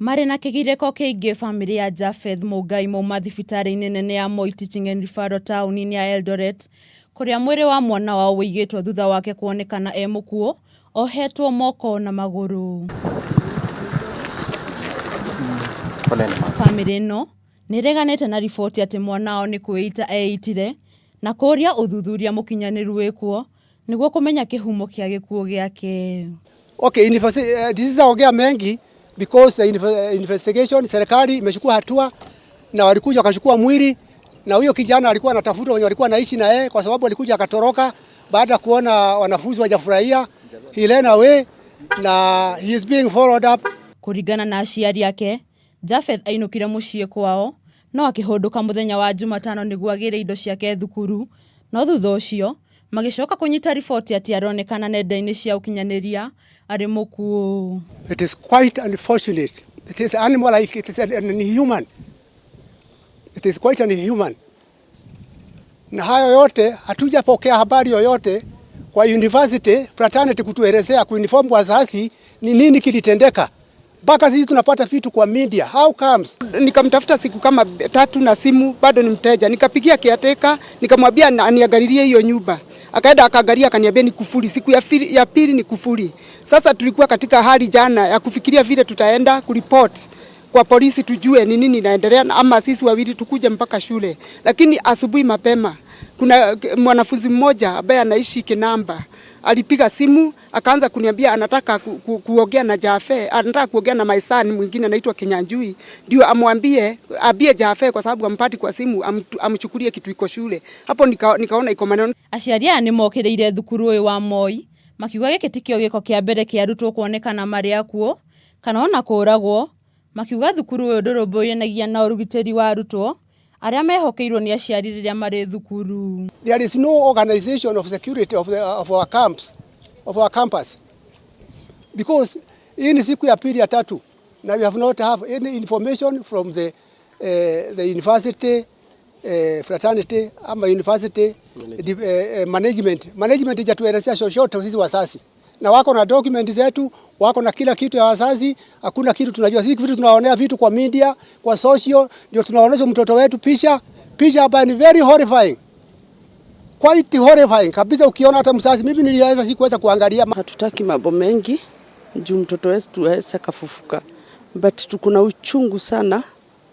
Marĩ na kĩgirĩko kĩingĩ bamĩrĩ ya Japheth Mũngai mauma thibitarĩ-inĩ nene ya Moi Teaching and Referral taũni-inĩ ya Eldoret kũrĩa mwĩrĩ wa mwana wao ũigĩtwo thutha wake kuonekana e mũkuũ ohetwo moko na magũrũ. Bamĩrĩ ĩno nĩ ĩreganĩte na riboti atĩ mwana wao nĩ kwĩita eitire na kũũria ũthuthuria mũkinyanĩru wĩkwo nĩguo kũmenya kĩhumo kĩa gĩkuũ gĩake. Okay, ongea mengi because the investigation, serikali imechukua hatua na walikuja wakachukua mwili na huyo kijana alikuwa anatafuta wenye walikuwa naishi na yeye, kwa sababu alikuja akatoroka baada ya kuona wanafunzi wajafurahia. He ran away na he is being followed up. Kũringana na aciari ake, Japheth ainũkire mũciĩ kwao no akĩhũndũka mũthenya wa Jumatano nĩguo agĩre indo ciake thukuru, no thutha ũcio magĩcoka kũnyita riboti atĩ aronekana nenda-inĩ cia ũkinyanĩria arĩ mũkuũ. It is quite unfortunate. It is animal like, it is an inhuman. It is quite inhuman. Na hayo yote hatujapokea habari yoyote kwa university fraternity kutuelezea, kuinform wazazi ni nini kilitendeka. Mpaka sisi tunapata vitu kwa media. How comes? Nikamtafuta siku kama 3 na simu bado ni mteja. Nikapigia caretaker nikamwambia aniangalilie hiyo nyumba. Akaenda akaangalia akaniambia ni kufuri. Siku ya pili ni kufuri. Sasa tulikuwa katika hali jana ya kufikiria vile tutaenda kuripoti kwa polisi tujue ni nini inaendelea, ama sisi wawili tukuje mpaka shule. Lakini asubuhi mapema kuna mwanafunzi mmoja ambaye anaishi Kinamba alipiga simu akaanza kuniambia anataka kuongea na Jafe, anataka kuongea na my son mwingine anaitwa Kinyanjui, ndio amwambie abie Jafe kwa sababu ampati kwa simu amchukulie kitu iko shule. Hapo nikaona iko maneno. Aciari aya nĩmokĩrĩire thukuru ũyũ wa Moi makiuga gĩkĩ tikĩo gĩko kĩa mbere kĩa arutwo kuonekana marĩ akuũ kana ona kũragwo, makiuga thukuru ũyũ ndũrũmbũyanagia na ũrigitĩri wa arutwo arĩa mehokeirwo nĩ aciari rĩrĩa marĩ thukuru. There is no organization of security of our camps, of our campus. Because hii ni siku ya pili ya tatu na we have not have any information from the university fraternity ama university management. Management haijatuelezea chochote sisi wazazi. Na wako na document zetu, wako na kila kitu ya wazazi, hakuna kitu tunajua. Sisi vitu tunaonea vitu kwa media, kwa social, ndio tunaonesha mtoto wetu picha, picha ambayo ni very horrifying. Quite horrifying kabisa. Ukiona hata mzazi, mimi niliweza sikuweza kuangalia. Hatutaki mambo mengi juu mtoto wetu aweze kafufuka, but tuko na uchungu sana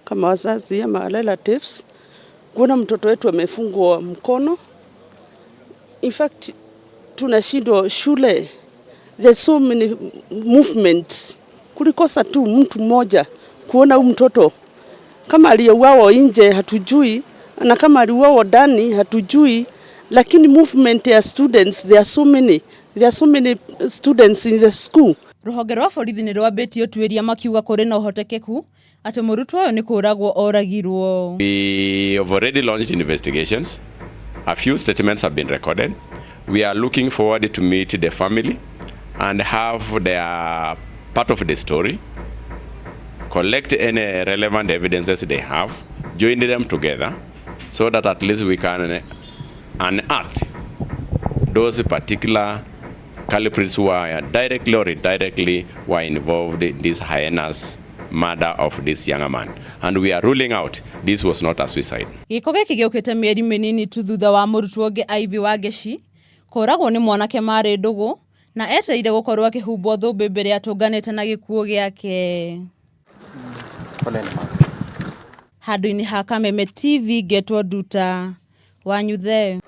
kama wazazi ama relatives kuona mtoto wetu amefungwa mkono. In fact tunashindwa shule, there's so many movement. Kulikosa tu mtu mmoja kuona huyu mtoto kama aliyeuawa nje hatujui, na kama aliuawa ndani hatujui, lakini movement ya students, there are so many, there are so many students in the school. Rũhonge rwa borithi nĩ rwambĩtie ũtuĩria makiuga kũrĩ na ũhotekeku atĩ mũrutwo ũyũ nĩ kũragwo oragirwo. We have already launched investigations. A few statements have been recorded. We are looking forward to meet the family and have their part of the story, collect any relevant evidences they have, join them together so that at least we can unearth those particular culprits who are directly or indirectly were involved in this heinous murder of this young man. And we are ruling out this was not a suicide. Gĩko gĩkĩ gĩũkĩte mĩeri mĩnini tu thutha wa mũrutwo ũngĩ Ivy Wangeci kũragwo nĩ mwanake marĩ ndũgũ na etereire gũkorwo akĩhumbwo thũmbĩ mbere atũnganĩte na gĩkuũ gĩake. Handũ-inĩ ha Kameme TV ngetwo Nduta Wanyuthe.